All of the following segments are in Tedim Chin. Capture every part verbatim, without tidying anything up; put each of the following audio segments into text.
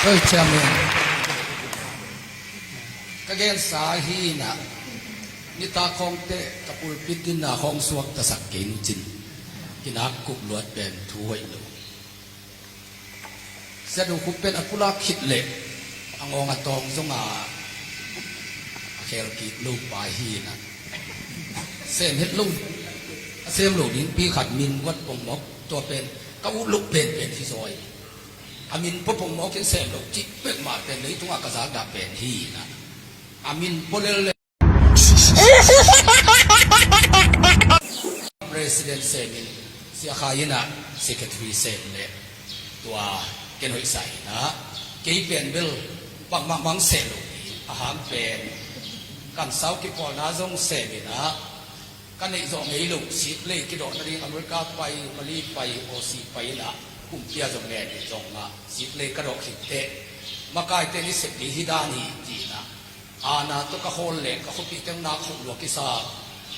Oi, chairman. Ka gensa hi inah, nitak khawngte ka pulpit dinna khawng suaktasak kei nu cin kinak kup luat pen thu hoih lo. Sia Do Khup pen a pulak khit leh a ngawng a tawng zonga a khel kik lo pa hi inah, sem het lo, a sem lo ding pi khat min guat pongmawk, tua pen ka ut loh penpen hi zaw hi. A min pua pongmawk in sem lo cih peuhmah pen leitungah ka zakdah pen hi inah, a min pua lel le President semin, Sia Khai inah secretary sem le tua ken hoihsa inah, kei pen bel bangmah mang seh lo hi. A hang pen kan sau kipawlna zong sem inah, ka neih zawh ngei lo, siklei kidawh nading America pai, Mali pai, Aussie pai inah, kumpia zong ngen in zong mah siklei ka dawh khitteh makaite ni sep ding hi dan hi ci inah, aana tawh ka hawl leh ka khuapih teng nak khawh lua kisa,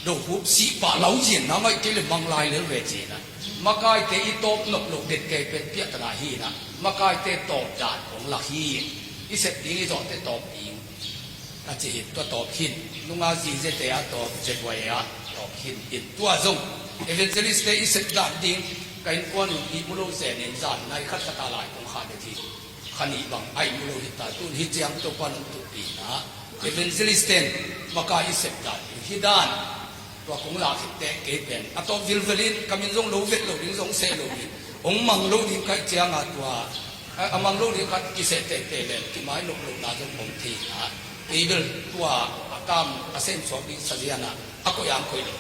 Do Khup sih pah lau zian na ngaih kei le mang lai lel ve ci inah, makaite i tawp nop loh det kei pen piahtana hi inah, makaite tawp dan kong lak hi. I sep ding i zawhte tawp ding ka ci hi. Tua tawp khin, nunga zizete a tawp, zebuai a tawp khin in, tua zong evangelist te i sep dan ding ka innkuan un i mu lo zen in zan nai khat khat a lai kong kha det hi. Kha nih bang a i mu lo hi ta, tun hi ciang Topa nong tuh pi inah, evangelist ten makai i sep dan ding hi dan. Tua kong lak khitteh kei pen a tawp vilvel in, ka min zong lo vet lo ding, zong seh lo ding, hong mang lo ding ka hih cianga tua a, a mang lo ding khat kiseh tehteh leh kimai loplohna zong om thei inah, kei bel tua a kam a sem suak ding sazian ah a koih ang koih lo.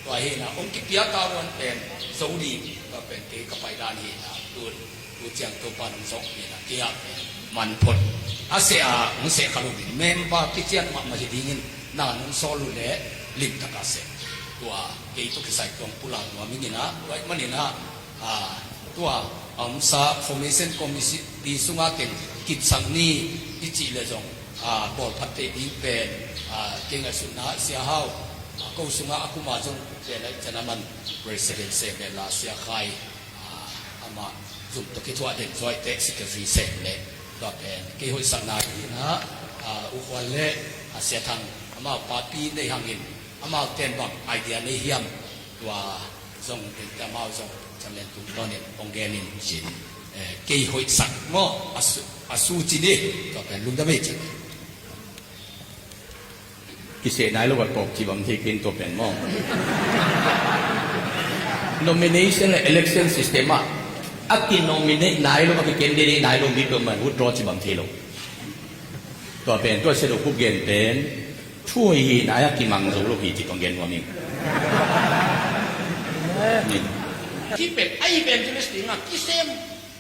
Tua hi inah hong kipia tavuan pen zo ding, tua pen kei ka pai dan hi inah, tun tu ciang Topa nong zawhpih inah kei ah pen man phot. A seh a hong seh kha lo ding, member kician mahmah hi dingin na nong sawl uh leh limtak a seh. Tua kei tawh kisai tuang pulak nuam ing inah, tua ahih man inah, a, tua a omsa formation committee sungah ken kipsak ni i cih leh zong, a, bawlphat thei ding pen, a, kei ngaihsutna Sia Hau, a, ko sungah a kuma zong pen a i cana man president sem le la Sia Khai, a, amah zum tawh kithuah den zuaiteh secretary sem le, tua pen kei hoihsakna hi inah, a, U Khual le, a, Sia Thang, amau papi nei hangin, amau ten bang idea nei hiam, tua zong dente amau zong chairman tungtawnin hong gen in cin, eh, kei hoihsak maw a su, a su cin hi. Tua pen lungdam ei cin. Kiseh nai lo a tawp ci bang thei ken tua pen maw? Nomination le election system ah a ki nominate nai lo, a ki candidate nai lo mi peuhmah withdraw ci bang thei lo. Tua pen tua Sia Do Khup gen pen thu hoih hi inah, a kimang zo lo hi ci tong gen nuam ing. Hih pen a evangelist dingah kisem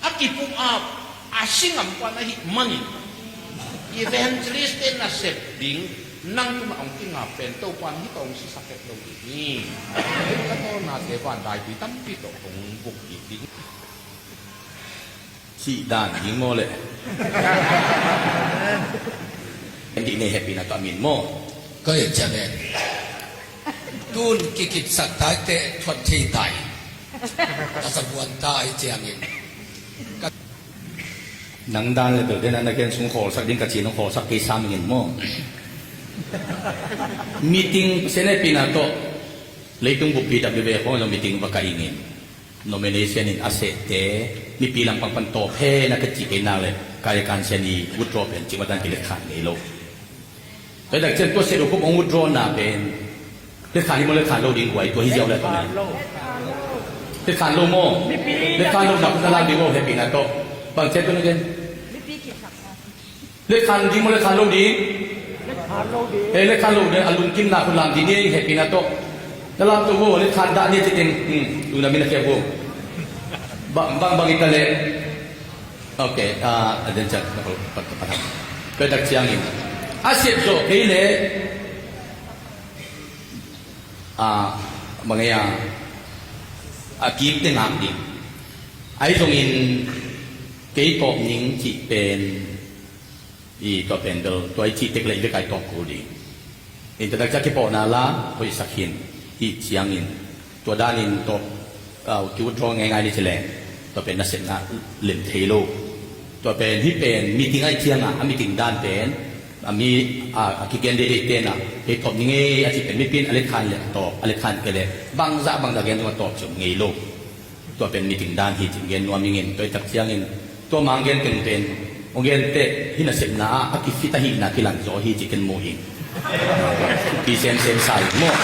a kipum a, a singam pan ahih manin evangelist te nasep ding nang tungah hong kingap pen Topa in hih tawh hong sisak het lo ding hi. Ka tawlnate van daipi tampi tawh hong buk kik ding. Cih dan ding maw le? En dih nei hehpihna tawh a min maw? Ka et ciang en. Tun kikipsak taiteh thuat thei tai. A zabuan ta ahi ciangin. Nang dan le bel den a na gen sung khawlsak ding ka cin hong khawlsak kei sam ingin maw? Meeting Pasian hehpihna tawh leitung buppi W W khawng lo meeting va ka ingin. Nomination in a sehte mipi lampang pan tawp hen a ka cih kei nak leh, kaya kansian i withdraw pen cih matan kilet khan ngei lo. Tua hi tak ciang tua Sia Do Khup hong withdraw na pen let khan hi maw, let khan lo ding guai tua hi ziau le tua pen. Let khan lo maw? Let khan lo nak na lam ding maw, hehpihna tawh. Bang ciang tua na gen. Let khan ding maw, let khan lo ding? Eh, let khan lo ding, a lungkimna khut lam ding ni, hehpihna tawh. Na lam tawh vo, let khan dah ni ci teng. Hmm, lungdam in a khiak vo. Bang, bang, bang i ta leh. Ok, ah, a den ciang, na ko, pat, pat, pat. Tua tak ciangin. A siat zawh kei leh. Ah, bang ei a. A kim te ngak ding. Ahi zongin kei tawp ning cih pen. I tua pen bel, tua i cih tek leh i vekai tawp kul ding. In tua tak ciang kipawhna la, hoihsak hin, i ciangin. Tua danin tawp, ah, ki withdraw ngeingai ni ci leng. Tua pen nasepna lem thei lo. Tua pen, hih pen meeting ahih ciangin a meeting dan pen a mi a, a kigen deihdeih tenah hei thawp ni ngei a cih pen mipi in a let khan le a tawp, a let khan kei le bangzah bangzah gen zong a tawp ci om ngei lo. Tua pen meeting dan hi cih gen nuam ing in, tua hi tak ciangin tua mang gen teng pen hong gen teh hih nasepna ah a kifit ahihna kilang zaw hi cih ken mu ing. Pi semsem sa ing maw.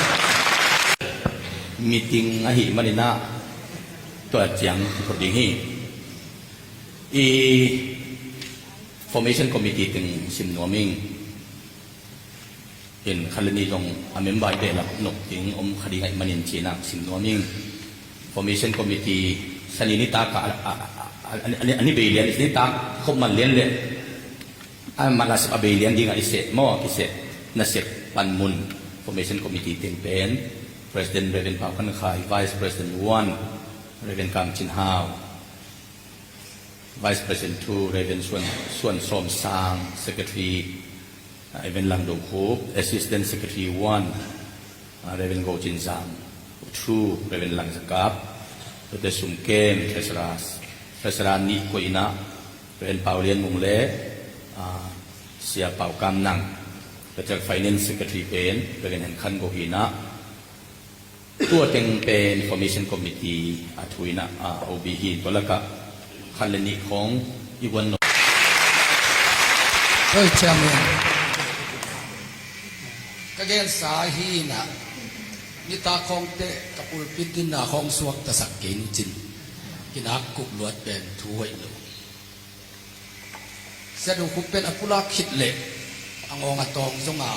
Meeting ahih maninah tua ciang phot ding hi. I Formation Committee teng sim nuam ing. In khat le nih zong a member i behlap nop ding om kha ding ahih manin cinah sim nuam ing. Formation Committee Sani nitak a, a, a, a, a, a ni bei lian i nitak khop man lian le a man a sep a bei lian dingah i seh maw, kiseh nasep panmun Formation Committee teng pen President Reverend Pau Khan Khai, Vice President one Reverend Kam Cin Hau, Vice President two, Reverend Suan, Suan Sawm Sang, Secretary, uh, Reverend Lang Do Khup, Assistant Secretary one, uh, Reverend Go Cin Zam, two, Reverend Lang Za Kap, Reverend Sum Kem, Treasurer, Treasurer nih koihna, Reverend Pau Lian Mung le, uh, Sia Pau Kam Nang, Reverend Finance Secretary pen, Reverend Hen Khan Go hina, tua teng pen Formation Committee a thu inah, a, O B hi, tua lakah khat le nih khong i guan lo. Oi, Chairman. Ka gensa hi inah, nitak khong teh ka pulpit dinna khong suaktasak kei ni cin. Kinak kuk luat pen thu hoih lo. Sia Do Khup pen a pulak khit leh a ngawng a tawng zonga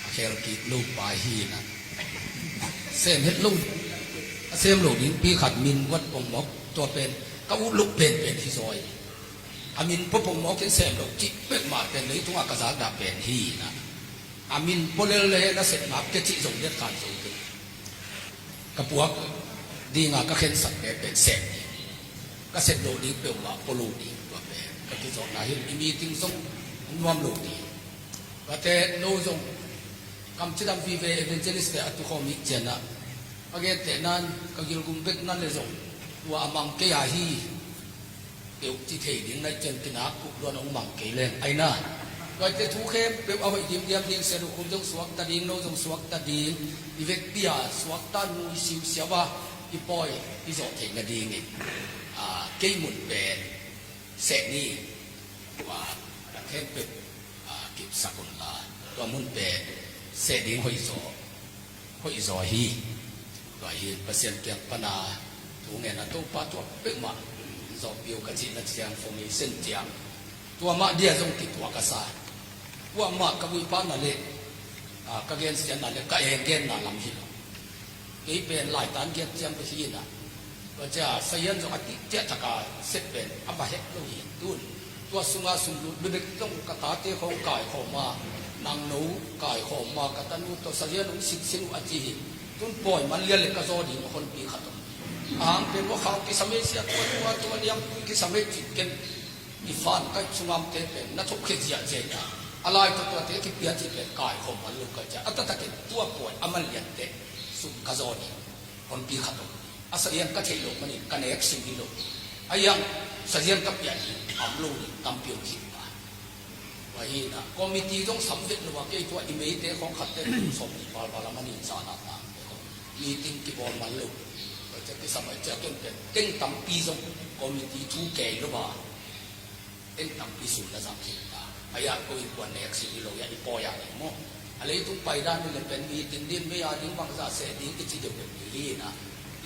a khel kik lo pa hi inah, sem het lo, a sem lo dingpi khat min guat pongmawk, tua pen ka ut lo penpen hi zaw hi. A min pua pongmawk in sem lo cih peuhmah pen leitungah ka zakdah pen hi inah, a min pua lel le nasep ngap kei cih zong let khan zo kei. Ka puak dinga ka khensat peuhpeuh sep ding, ka sep loh ding peuhmah pua lo ding, tua pen ka kizawhna hi. I meeting zong nuam lo ding. Tuate no zong kamcidam vive evangelist te a tukhawm hih cianah ka genteh nan ka gilgum bek nan le zong tua a mang kei a hi. Peuh ci thei ding naih cian kinak kuk luan hong mang kei leng aina. Tuate thu khempeuh a hoih dimdiam ding, Sia Do Khup zong suakta ding, no zong suakta ding, i vekpi a suakta nui siusiau a i pawi i zawh theih nadingin, a, kei mun pen seh ni. Tua khempeuh, a, kipsak unla, tua mun pen seh ding hoih zaw, hoih zaw hi. Tua hi Pasian kiang pana thu ngen a, Topa, tua peuhmah zawhpih o ka cihna ciang, formation ciang tua mah dia zong kituak a sa. Tua mah ka guihpana le, a, ka gensiatna le ka enggenna lam hi lo. Kei pen laitan giat ciang ka hi inah, tua cia sahian zong a tih ciah taka sep pen a va het lo hi. Tun tua sunga sum lut bebek zong ka tate khong kaikhawm a, nangno kaikhawm a, ka tanu tawh sahian hong sitsin uh a ci hi. Tun pawi man lian le ka zaw ding a honpi khat om. A hang pen ua khau kisam hei, sia tua tua tua liangpui kisam hei cih ken i fan kaih sungam te pen na thok khia ziahziah ina, a lai tawh tuate kipia cih pen kaikhawm man lo ka cia. A taktakin tua pawi a man lian teh sum ka zaw ding honpi khat om. A sazian ka theih loh manin ka nek sim hi lo. A iang sazian ka piah hi, am lo ni tampi om khin ta. Tua hi na, committee zong sam vet lo a, kei tua i meite khawng khatte sawm ni palpal a manin sa na ta. Meeting kibawl man lo. Tua ciah kisam a ciah ken pen teng tampi zong committee thu kei lo a. Teng tampi sum na zang khin ta. A iah ko in kuan nek sim hi lo iah i pawi ah ni maw. A leitung paidan ni le pen mi tin din mei a ding bangzah seh ding kici deuh deuh ni hi na.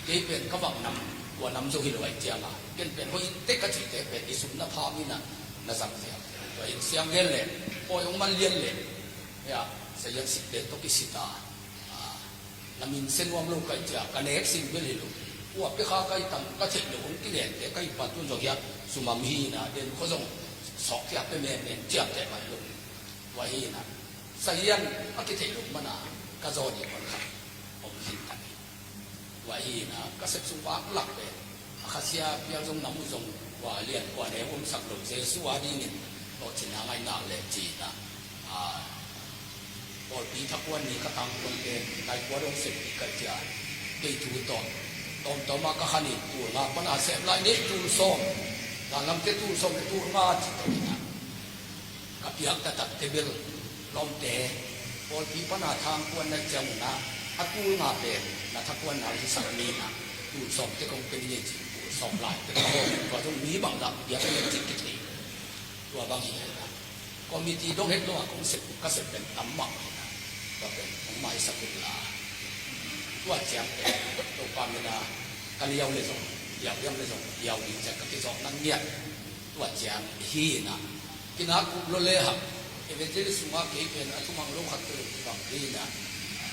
Kei pen ka vak nam, tua nam zo hi lo ai ciang a. Ken pen hoih in tek ka cih tek pen i sum na pham hi na, na zang ziau. Tua in siang gen le, pawi hong man lian le. Iah, sazian sik tek tawh kisit a. Ah, na min se nuam lo ka hih ciah, ka nek sim bel hi lo. Ua pia kha ka hih tam, ka theih loh hong kigen teh ka hih pan tun zawh hiah sumam hi na, den khua zong sawk hiah pia menmen ciam teh mah hi lo. Tua hi na, sazian a kitheih loh mana ka zaw ding pan khat om khin ta hi. Tua hi na, ka sep sung vak lak pen a khasia pial zong nam uh zong kua lian kua ne omsak lo, Jesu a dingin tawh cina ngaihna le cina. A, pawlpi thakuan ni ka tangkuan pen nai kua dong seppi ka cia. Kei thu tawh tawmtawm a ka khanin tul nga pana sep lai nei tul sawm. Zanlam te tul sawm le tul nga ci tawh inah ka piak taktak te bel lawmte pawlpi pana thang kuan na ciang unah a tul nga pen na thakuan na hisak ni inah tul sawm te kong pe ni ci tul sawm lai te ka hawm tua zong mi bangzah piak ni ci kithei. Tua bang hi inah committee dong het lo a kong sep ka sep pen tam mah hi inah tua pen kong maisak uh la tua ciang pen Topa mina ka liau le zong liau liam le zong liau ding ciang ka kizawh nan ngiat. Tua ciang hi inah kinak up lo le hak evangelist sungah kei pen a thumang lo khat peuh bang hi inah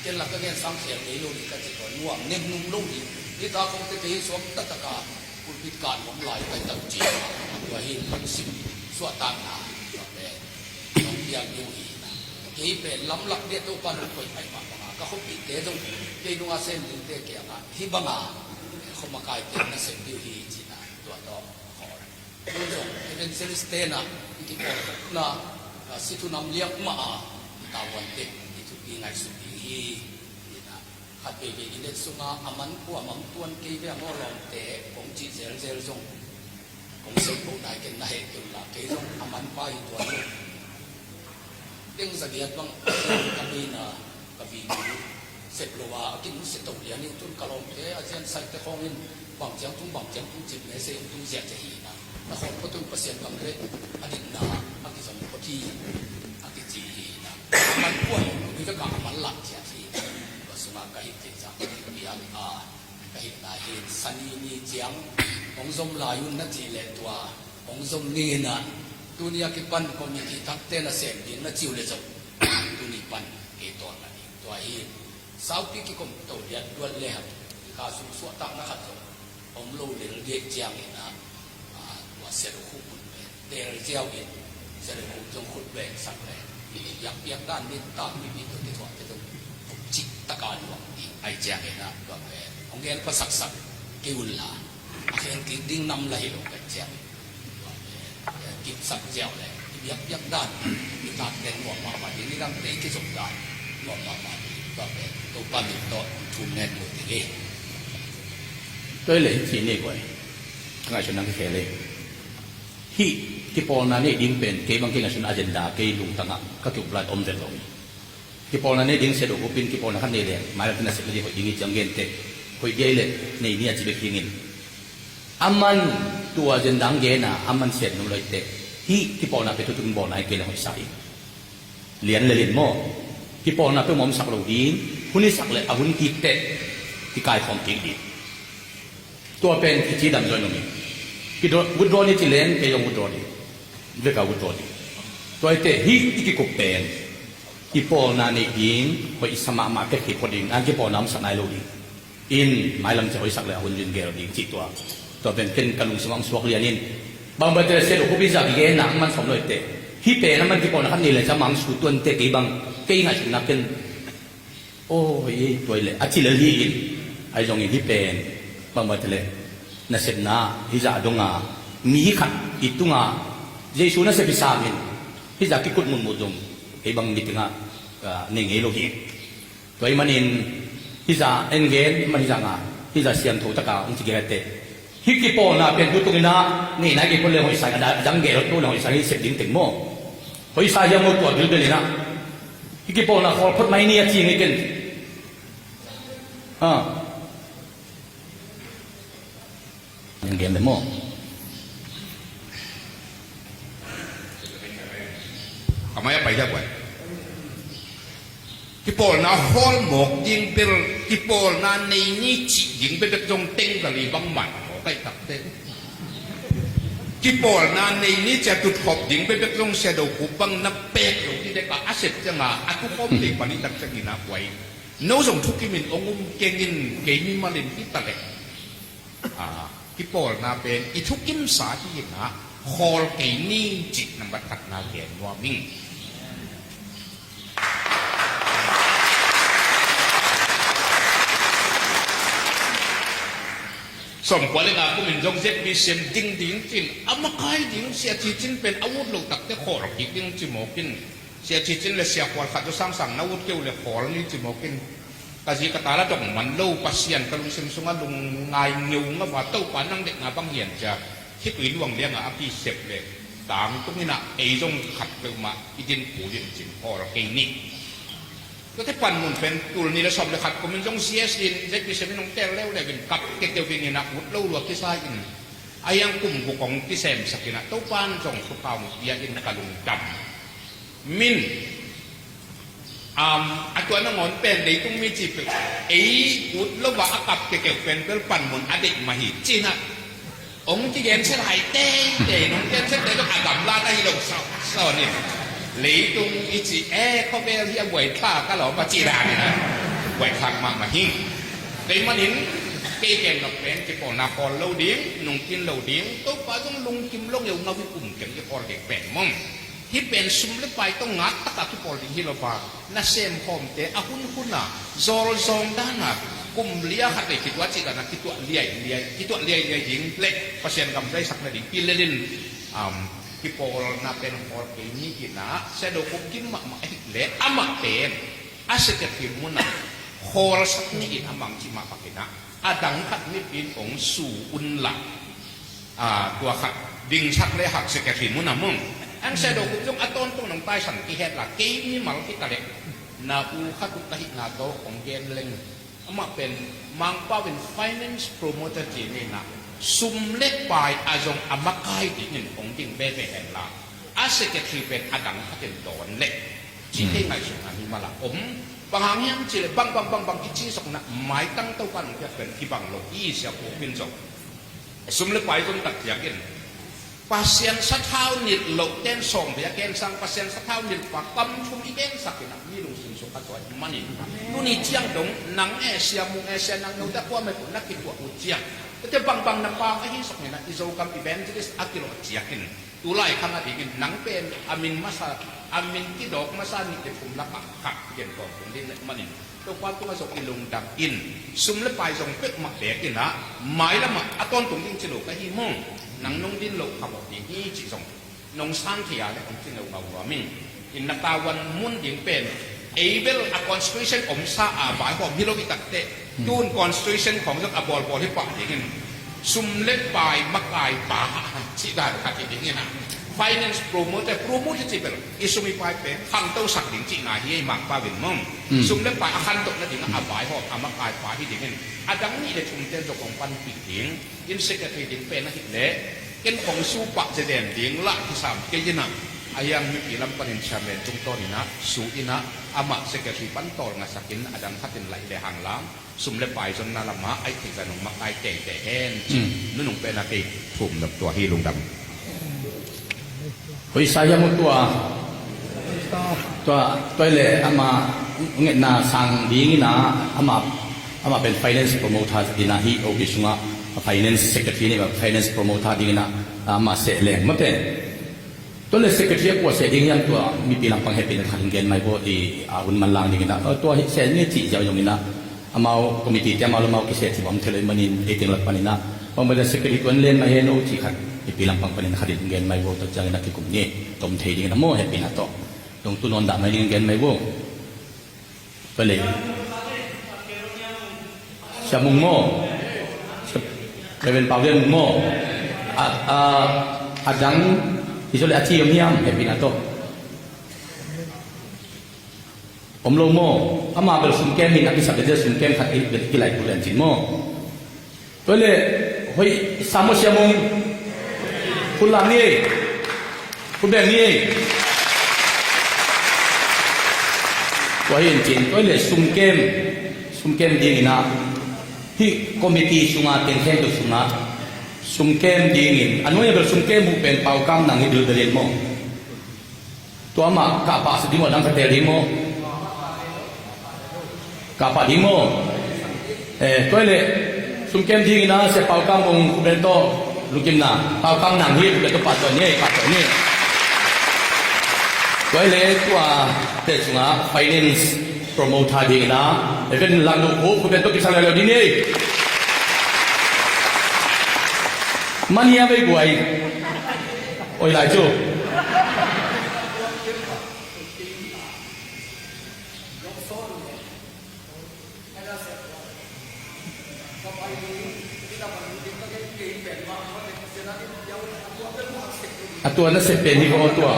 ken lak ka gen sang khel ngei lo ding ka ci tawh nuam nem nung lo ding. Hita kong te kei suak taktak a pulpit kan hong lai kai tak ci tua hi sim suahtakna tua pen nong piak ding hi inah kei pen lamlak dia Topa nong koih pai mah banga ka khuapihte zong kei nunga sem dingte kiangah hi banga khuamakaite na sem ding hi ci inah tua tawh khawl. Tua zong evangelist tenah i kipawlna si thunam liak mah a i tavuan tek i thupi ngaihsut ding hi. Inah khat veivei i let sunga a man kua mang tuan kei ve a ngawlawmte kong cih zelzel zong kong sei ko nai ken na heh keu la kei zong a man pa hi tuan lo. Teng zagiat bang ka beina ka video sep lo a a kin se to lian in tun ka lawmte a zian saite khawngin bang ciang tung bang ciang tung cip mese in tung ziah te hi inah na khawm khawtun Pasian kam le a dikna a kizom khawt hi a kici hi inah a man kuan mi ka ka a man lak ciat hi inah tua sungah ka hih thei zah ka hih piak a ka hihna hi in sani ni ciang hong zom lai un na cih leh tua hong zom ning inah tuni a kipan committee thakte na sem ding na ciu le zong tuni pan kei tawlna ding tua hi in saupi kikom to liat luat le hang ka sung suahtakna khat zong om lo lel geh ciang inah tua sia lo khuk un pen tel ziau in sia lo khuk zong khut beng sak le i piakpiak dan min tak mi mi to te tuah te zong cik taka luang i ai ciang inah tua pen hong gen pa saksak kei un la a khen kik ding nam la hi lo kan ciang kipsak ziau le i biakbiak dan i tak den nuam mahmah ding i dangte i kizop dan nuam mahmah ding tua pen Topa min tawh thum nek lo ding hi. Tua hi le hi ci ni guai ka ngaihsut nang kikhel hi. Hih kipawlna neih ding pen kei bang kei ngaihsut agenda kei lungtangah ka kiup lai om zel lo hi. Kipawlna nei ding sia dawh upin kipawlna khat nei leng mailam kina sep na ding hoih ding hi ciang gente hoih dia i le nei ni a ci bek hingin a man tua zen dang gena a man siat nung loite hih kipawlna pe tutukin bawlna hi kei leng hoihsa hi. Lian le lin maw kipawlna pe mawmsak lo ding hun i sak le a hun kik teh kikaikhawm kik ding. Tua pen kici dam zaw nung hi. Ki withdraw ni ci leng kei zong withdraw ni. Veka withdraw ni. Tua hi teh hih i kikup pen i pawlna neih ding hoih i sa mahmah kek hi phot ding an kipawlna om sa nai lo ding. In mailam cia hoihsak le a hun zin gel ding cih tua. Tua pen ken ka lungsung ang suak lian in bang bai teh sia lo khupi za kigen na ang man sawm lo hi teh hih pen a man kipawlna khat ni le ca mang su tuan teh kei bang kei ngaihsutna ken Aw hi tuai le a ci lel hi in ai zongin hih pen bangmah teh le nasepna hizah a donga mi khat i tunga Jesu nasep hi samin hizah kikut mutmut zong kei bang mitingah nei ngei lo hi. Tua ih manin hizah en gen man hizah nga hizah siangtho taka hong ci gel teh Hih kipawlna pen tu tunginah neihna kei pon le hoihsa inah dang gel tu le hoihsa hih sep ding teng maw? Hoihsa hiam maw tua bilbel inah hih kipawlna khawl phot mai ni a ci ngei ken. Ha. Dang gel le maw? Kamai a pai hiak uai. Kipawlna hawl mawk ding bel kipawlna nei ni cih ding bekbek zong tenggali bangmah mawk aih takte. Kipawlna nei ni cia tutkhop ding bekbek zong sia do khup bang na pek lo ti dek a a sep cianga a tukhawm thei pali tak ciangin a kuai. No zong thukimin ong um kengin kei mimalin hi taleh. Kipawlna pen i thukimsa hi inah khawl kei ni cih nambat khatna gen nuam ing. Sawmkua le nga kumin zong Z B C M ding ding cin a makai ding sia cicin pen a ut lo takte khawl kik ding ci mawkin Sia Cicin le Sia Khual khat zaw sangsang na ut keu le khawl ni ci mawkin ka zi ka ta la dong man lo Pasian ka lungsim sungah lungngai ngeu ngava Topa nang dekna bang hian cia Khitui luang liangah a kisep le tangtung inah ei zong khat peuhmah i dinpui in cin hawl kei ni. Tuate panmun pen tul nih le sawm le khat kumin zong G S in Z P C min hong tel leuleu in kap kekeuvin inah ut lo lua kisa in a hiang kum guk hong kisemsak inah Topan zong thupha hong pia in ka lungdam. Min, um, a tua nangawn pen leitung mi cih peuh ei ut lo a a kap kekeu pen bel panmun a deih mah hi cinah hong kigensia lai teitei, hong gensia tei lo a gamla na hi lo saw saw ni. Leitung i cih e khawvel hi a buaithlak a lawm a cih dan inah buaithlak mahmah hi. Kei manin kei gen nok pen kipawlna khawl lo ding, nungkin lo ding, Topa zong lungkim lo ngeungau i kum keng i khawl ding pen mong. Hih pen sum le pai tawh ngat taka kipawl ding hi lo a, nasem khawmte a hunhun a zawlzawng dana kum lia khat vei kituah cih dana kituah liailiai, kituah liailiai ding le Pasian gam zaisakna ding pilelin, um, kipawlna pen khawl kei ni inah Sia Do Khup Kim mahmah ahih leh amah pen a secretary munah khawlsak ni in a mang cih mah bang inah a dang khat mipi in hong su unla, a, tua khat dingsak le hak secretary munah mong. Ang Sia Do Khup zong a tawntung nong taisan kihet la kei mimal kita le na u khat uh ka hihna tawh hong gen leng. Amah pen Mangpau in finance promoter ci ni inah sum le pai a zong a makai dingin hong ding veve hen la a secretary pen a dang khatin dawn leh cih kei ngaihsutna mimal a om. Bang hang hiam cih leh bang bang bang bang i cihsakna maitang Topa nong piak pen kibang lo hi. Sia Khup in zong sum le pai zong tak ciangin Pasian sathau nilh loh ten sawm vei a kensang, Pasian sathau nilh pa kam thum i kensakna mi lungsim sung a tuai manin tuni ciang dong nang e Sia Mung e Sia Nang Note a kua mepun na kituah uh ciang tete bangbang na pau ahi soknina i Zogam evangelist a kilawh ciakin tulai khang a dingin nang pen a min masa, a min kidawk masa nih le thum lakah khat gen kawm tung ding leh manin Topa tungah zong i lungdam in sum le pai zong peuhmah beek inah mailamah a tawntung ding ci lo ka hi mung. Nang nong din loh kha bawh ding hi cih zong nong sang thei a le hong ci ngeungau nuam in. In na tavuan mun ding pen ei bel a constitution omsa a vaihawm hi lo i takteh tun constitution khawng zong a bawlbawl hi pah dingin sum le pai makai pa cih dan khat hi dingin a finance promoter, promoter cih bel i sum i pai pen khangtosak ding cihna hi ei Mangpau in mong. Sum le pai a khantoh nading a vaihawm a makai pa hi dingin a dang nih le thumte zong hong panpih ding in secretary ding pen ahih leh ken khong su pah zeden ding lah kisam kei inah a hiang mipi lam panin chairman tungtawn inah su inah amah secretary pan tawl ngasakin a dang khatin laih le hang lam sum le pai zonna lamah aih theih zan hong makai teitei hen. Nunung pen a kei thum nop tua hi lungdam. Hoih sa hiam uh tua. Tua, tua le ama ngetna sang ding inah ama, ama pen finance promoter ding inah hi opi sungah finance secretary ni finance promoter ding inah ama seh leng mate. Tua le secretary a kua seh ding hiam tua mipi lampang hehpihna khat hong gen mai bo i a hun manlang ding inah tua hi seh ni cih ziau zong inah amau committee te amau lamau kiseh cih bawm thei lo i manin ei teng lak pan inah bang bang secretary tuan len mah hen o cih khat mipi lampang panin khat in gen mai vo tak ciangin a kikum ni tom thei dingin a maw hehpihna tawh dong tu nawn dah mai dingin gen mai vo. Tua lei Sia Mung maw? Reverend Pau Lian Mung maw? A, a, a dang i zo le a ci om hiam hehpihna tawh om lo maw? Ama bel sumkem in a kisap dede sumkem khat i bel kilai kul en cin maw? Tua le hoih sa maw Sia Mung? Kul lam ni ei. Kul beng ni ei. Tua hi en cin tua le sumkem, sumkem ding inah hih committee sunga tengkheng tua sunga sumkem dingin a nuai a bel sumkem uh pen Pau Kam Nang hi bilbel in maw? Tua mah kahpah sa ding maw dang ka tel ding maw? Kahpah ding maw? Eh, tua le sumkem ding inah Sia Pau Kam Mung Khup Lian tawh lungkimna Pau Kam Nang hi Khup Lian tawh pahtawi ni, pahtawi ni. Tua le tua te sungah finance promoter ding inah Reverend Lang Duk Khup Khup Lian tawh kisang lelo ding ni. Mania bei buai. Oi lai cu. A tua nasep pen hi vaw tua.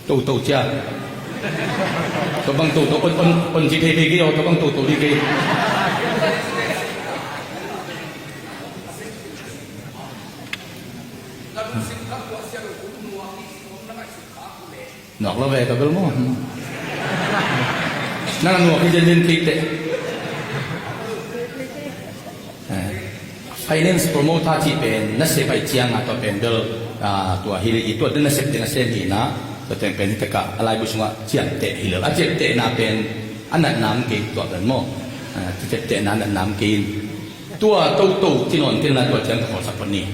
Toto cia. Tua bang toto on, on, on ci thei thei kei aw, tua bang toto ding kei. Nuak lo ve ka bel maw. Nang a nuak hi zenzen kei teh. Eh, finance promoter cih pen nasep ahih ciangah tua pen bel, ah, tua hi le i tua nasep teng a sem hi na, tua teng pen hi takah a laibu sungah ciamteh hi lo. A ciamtehna pen a natna om kei tua pen maw. Ah, ciamtehna a natna om kei in. Tua toto ci nawn kei na tua ciang ka khawlsak pan ni.